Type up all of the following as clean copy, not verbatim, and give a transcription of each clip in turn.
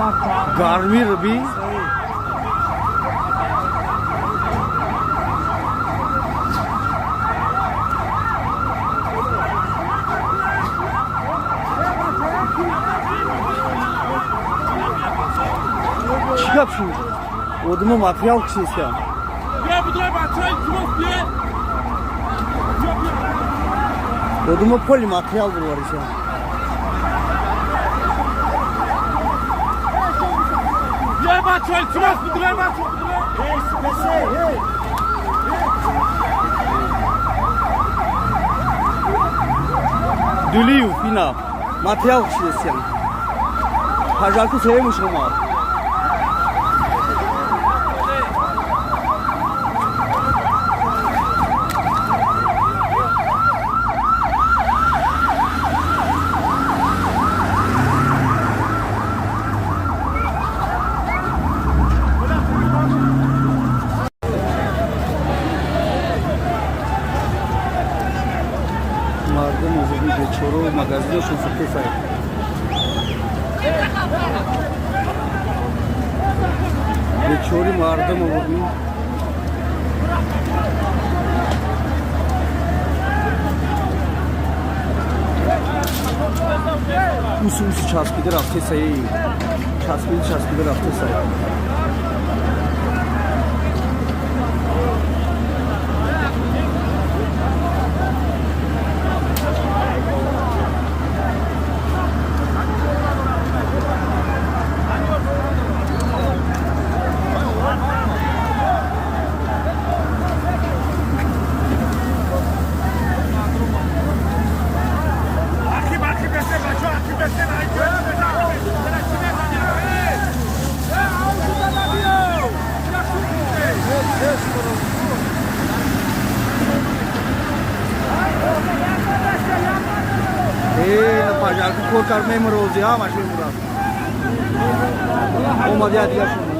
Гармиро би. Чӣ гап шуд? Одимо материал кишиста. Одимо поли материал бировариса. Дулиев ина материал кишидастиян. Пожарку сеюмуш омад. Мардум озоди бечоро магазинашон сӯхтесай. Бечори мардум овурдӣ. Усу усу часпида рафтесай. Часпида часпида рафтесай. Э, пожарку кор кард, мемурози, ҳамаш мемурад. Омад я дигаш, омад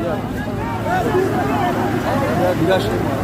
я дигаш омад.